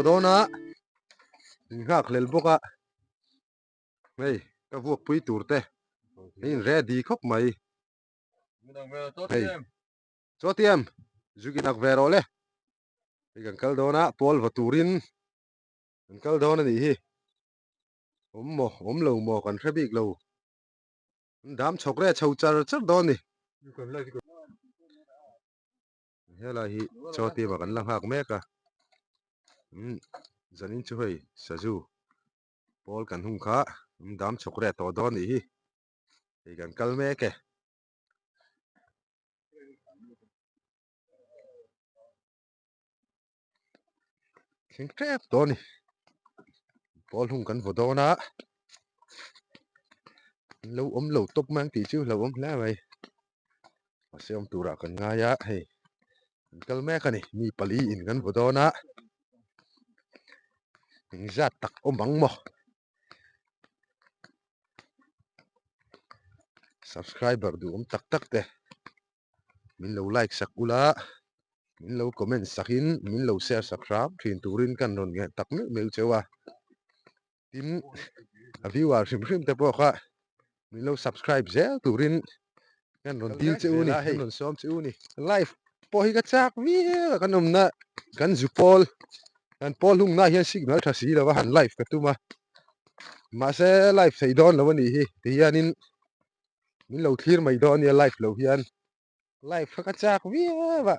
dawn a in nghak hlel bawk a hei ka vuak pui tur te a in ready khawp mai hei chaw tiam zuk in ak ve rawh le hei kan kal dawn a pawl va turin kan kal dawn a nih hi awm maw awm lo maw kan hre bik lo an dam chhawk reh chho char char dawn a ni. Helai hi chaw team ah kan la nghak mek a umm zanin chu hei sazu pawl kan hung kha an dam chhawk reh tawh dawn anih hi hei kan kal mek e. Thleng tep tawh a ni pawl hung kan vaw dawn a an lo awm lo tawp mai ang tih chu hlauhawm hle mai mahse awm turah kan ngai a hei an kal mek a ni mi pali in kan vaw dawn a engzat tak awm ang maw subscriber duhawm tak tak te. Min lo like sak ula, min lo comment sak in min lo share sak hram thin turin kan rawn ngen tak meuh meuh cheu a. Tin, a viewer hrim hrim te pawh kha min lo subscribe zel turin kan rawn dil che u ni, kan rawn sawm che u ni. Live pawh hi ka chak viau a, kan awmna kan zu pawl, kan pawl hungna hian signal tha si lo va han live ka tum a. Mahse live theih dawn lo a nih hi tihianin min lo thlir mai dawn ania live lo hian live kha ka chak viau a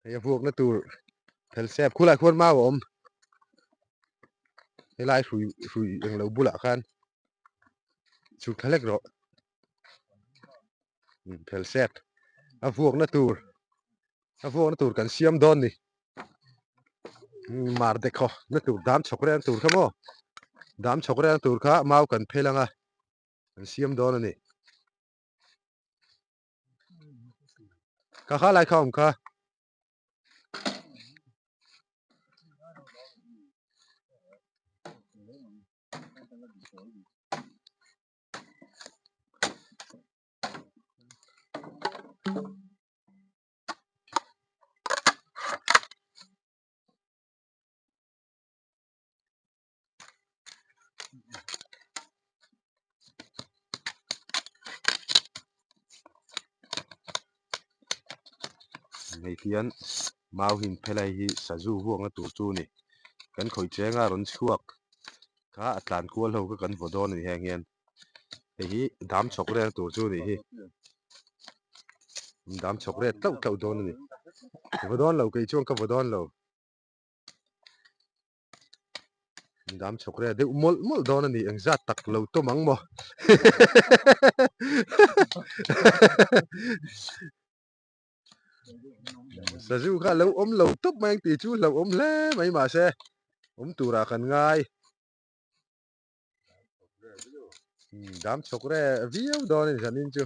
hei a vuakna tur phel sep khulai khuan mau a awm helai hrui hrui englo bulah khan chhuk thla hlek rawh phel sep a vuakna tur a vuakna tur kan siam dawn ni mar dekhaw na tur dam chhawk reng tur kha maw dam chhawk reng tur kha mau kan phel anga kan siam dawn a ni ka kha lai kha awm kha. Hei hian mau hin phelai hi sazu huangna tur chu a ni kan khawi chenga rawn chhuak kha a tlan kual ho kha kan vaw dawn a ni heng hian hei hi dam chhawk reng tur chu a nih hi dam chhawk reng tlauh tlauh dawn a ni vaw dawn lo kei chuan ka vaw dawn lo dam chhawk reng deuh mawlh mawlh dawn a ni engzat tak lo tawm ang maw sazu kha lo awm lo tawp mai ang tih chu hlauhawm hle mai mahse awm turah kan ngai. Dam chhawk re viau dawn a ni zanin chu.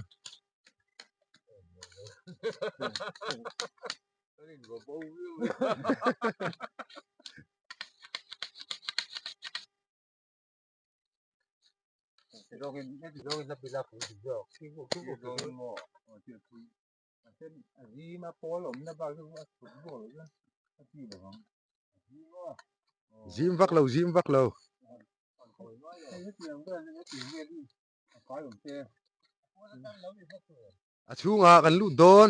Zim vak lo zim vak lo. A chhungah kan lut dawn.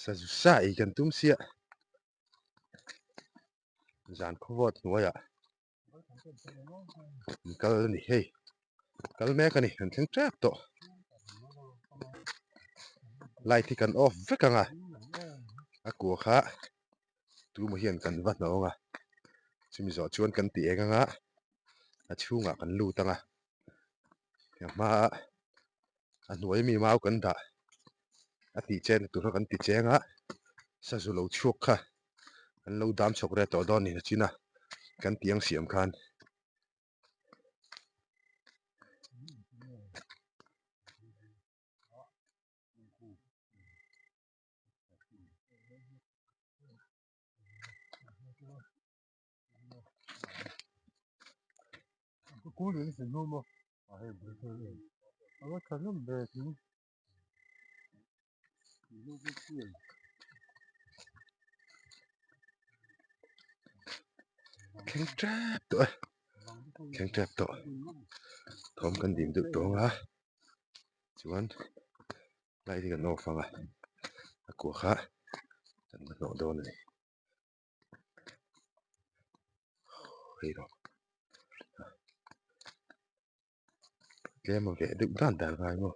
Sazu sa ei kan tum sia. Zan khawvawt hnuaiah an kal a ni hei kal mek a ni an thleng tep tawh light hi kan off vek ang a a kua kha tumaw hian kan va hnawng a chumi zawh chuan kan ti eng ang a a chhungah kan lut ang a a hmaa a hnuai mi mau kan dah a tih chen tur kha kan ti cheng a sazu lo chhuak kha an lo dam chhawk reh tawh dawn niin a chin a kan tiang siam khan. Thleng tep tawh e thleng tep tawh thawm kan dim deuh tawng a chuan light hi kan off ang a a kua kha kan la hnawh dawn a ni hei rawh tlem a veh deuh dan dan ngai maw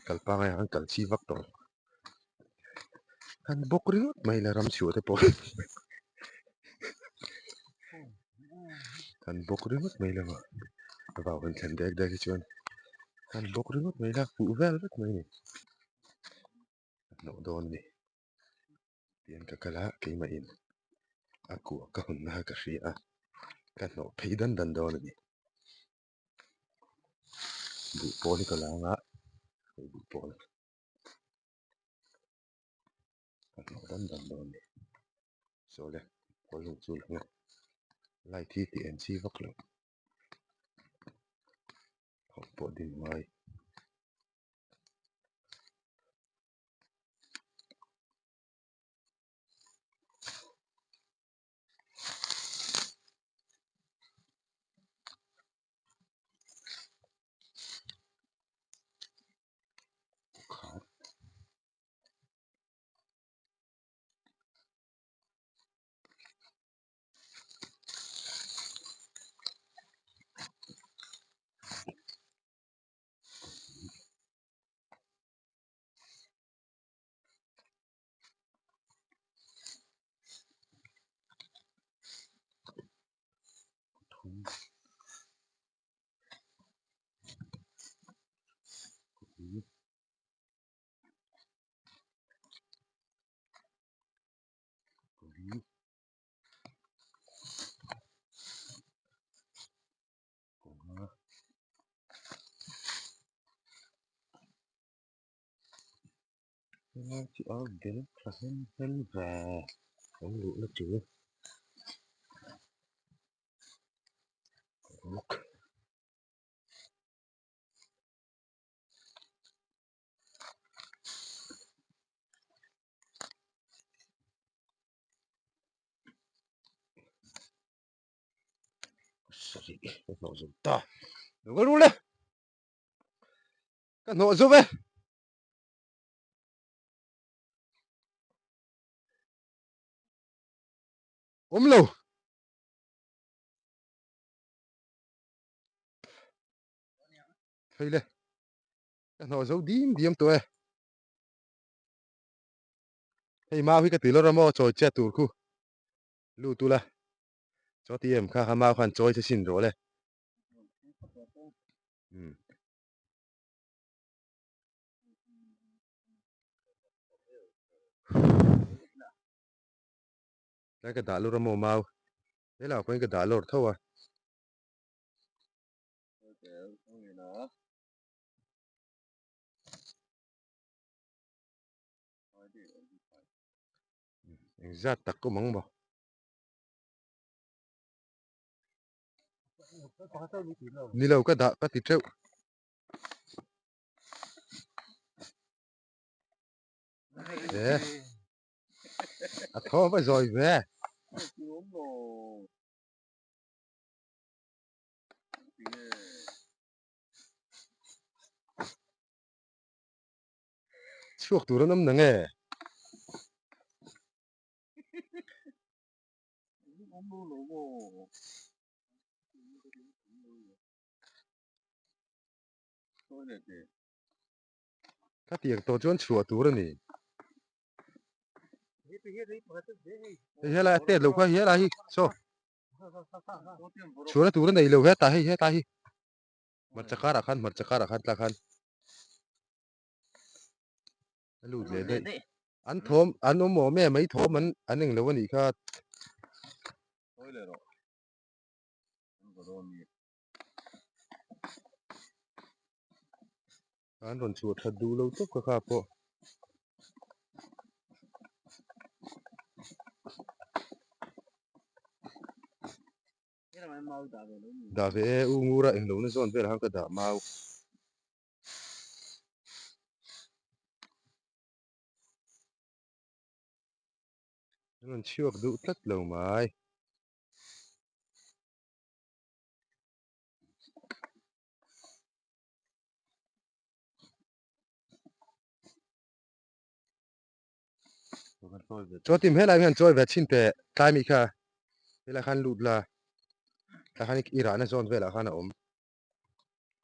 kal pangai ang kal chi vak tawh han bawk ringawt mai la ram chhuah te pawh han bawk ringawt mai la maw vau han thlen dek dek hi chuan han bawk ringawt mai la fuh vel vek mai a ni hnawh dawn a ni. Tihian ka kal a keimahin a kuah ka hawn na ka hria a ka hnawh phei dan dan dawn a ni buh pawl hi ka la ang a hei buh pawl ka hnawh dan dan dawn a ni saw le pawl lung chu lang e light hi tih en chi vak loh thawm pawh ding ngai. Pakhat Pathum pahnih pali panga. Helai chu a bel tha hem hem ve an luhna tur ruk. Sarih ka hnawh zo ta lo kal rul e ka hnawh zo ve awm lo thei le ka hnawh zo dim diam tawh e hei mau hi ka ti lawr a maw chawi chiat tur khu lut ula chaw ti em kha kha mau khan chawi che sin rawh le um Tlai ka dah lawr a maw mau helah pawhin ka dah lawr tho a. Engzat tak awm ang maw? Ni lo ka dah ka ti teuh. E a thaw va zawi ve. Chhuak tur an awm na nge? Ka tiang tawh chuan chhuah tur a ni. Hei helai a tet lo kha helai hi saw chhuahna tur a nei lo hetah hei hetah hi hmarcha karah khan hmarcha karah khan tla khan a lut leh daih an thawm an awm awm e mai thawm an an englo a nih kha. An rawn chhuah that duh lo tawp ka kha pawh. Dah ve e, u ngura englo na zawn velah khan ka dah mau. An rawn chhuak duh tlat lo mai. Chuan tim helai hian chawi ve chhin teh tlai mi kha helai khan lut la tlai khan i rahna zawn velah khan a awm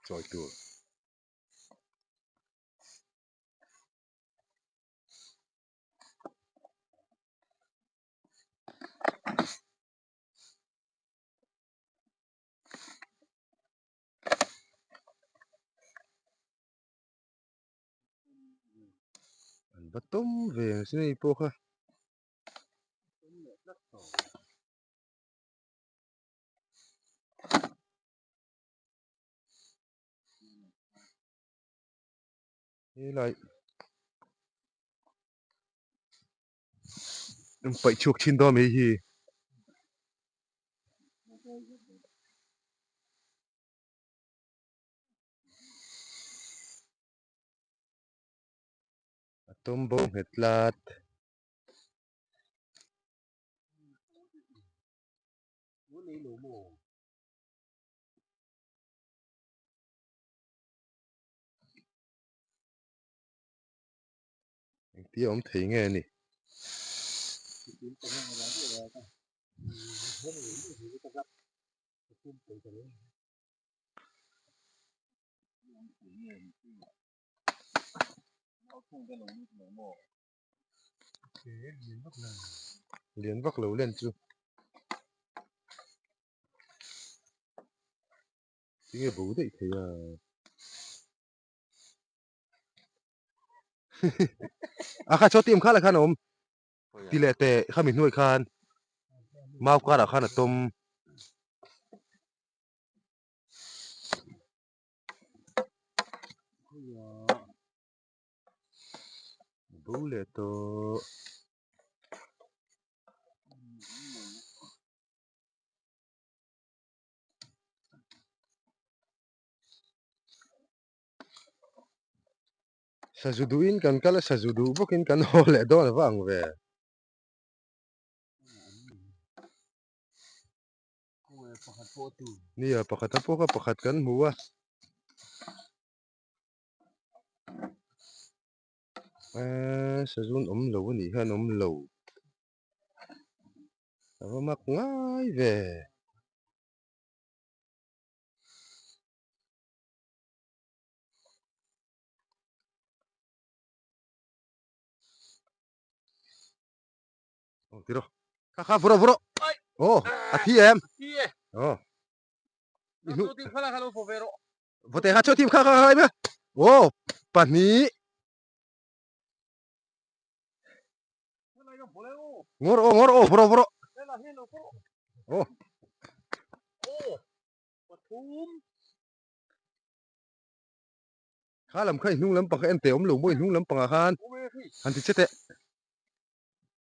chawi tur. An va tawm ve ang sin hei pawh kha. Helai an paih chhuak thin dawn mai hi. A tawm bo nghet tlat. Engtia awm thei nge ni? Lian vak lo len chu. Tinge bo daih thei a. A kha chaw tim kha la khan a awm. Ti leh teh khami hnuai khan mau karah khan a tawm. Bo leh tawh. Sazu duhin kan kal a, sazu duh bawkin kan haw leh dawn a va ang ve. Nia pakhat a pawk a pakhat kan hmu a. Eee sazun awm lo a nih hian awm lo. A va mak ngai ve. Oh, tiro. Kha kha vuro vuro. Oh, a thi em. Thi e. Oh. Chu tim kha la kha lo fo ve ro. Vote kha chu tim kha kha kha me. Oh, pahnih. Ngor o ngor o vuro vuro. Oh. Oh. Pathum. Kha lam kha i hnung lampang kha en teh awm lo maw i hnung lampangah khan han ti che teh.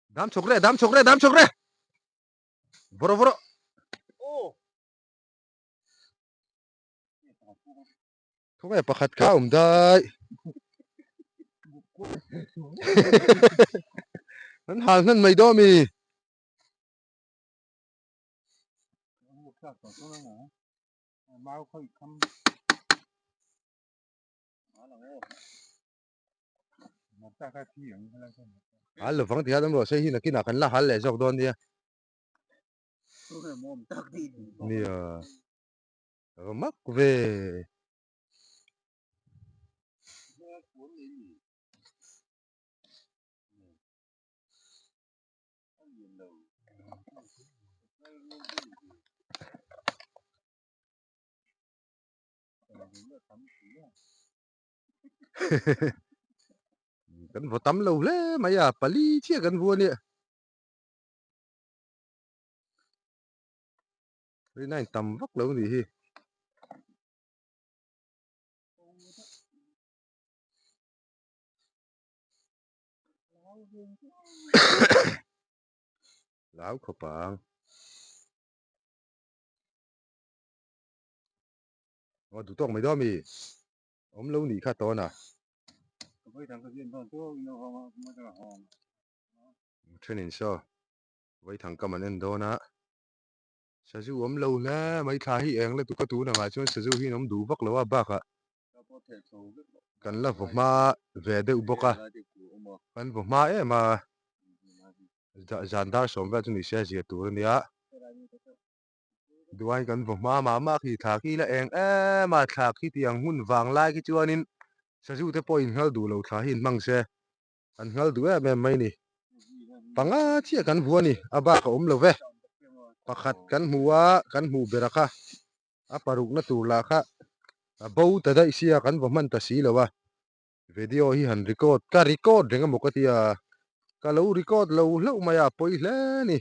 Dam chhawk re, dam chhawk re, dam chhawk re. Vawrh vawrh. Khawnge pakhat kha awm dai. An hal hnan mai daw mi. Hal lovang ti hian awm rawh se hi nakinah kan la hal leh zawk dawn nia. Nia a mak ve. Kan vaw tam lo hle mai a, pali chiah kan vua nia. Rina in tam vak lo nih hi. Lau khawp ang. Aw duh tawk mai dawn mi? Awm lo nih kha tawn a. Thenin saw vaithang kam an en dawn a. Sazu awm lo hle mai thla hi eng la tuk a tun angah chuan sazu hi an awm duh vak lo a bakah kan la vaw hma ve deuh bawk a. Kan vaw hma em a zan dar sawm vel chu ni se a zia tur a nia. Duai kan vaw hma mah mah khi thla khi la eng em a thla khi tiang hun vang lai khi chuanin sazu te pawh inghal duh lo thla hi inhmang se an nghal duh em em mai ni. Panga chiah kan hmu a ni a bak a awm lo ve pakhat kan hmu a kan hmuh ber a kha a parukna tur lah kha a bo ta daih sia kan vaw hman ta si lo a video hi han record ka record reng emaw ka tia ka lo record lo hlauh mai a pawi hle a ni.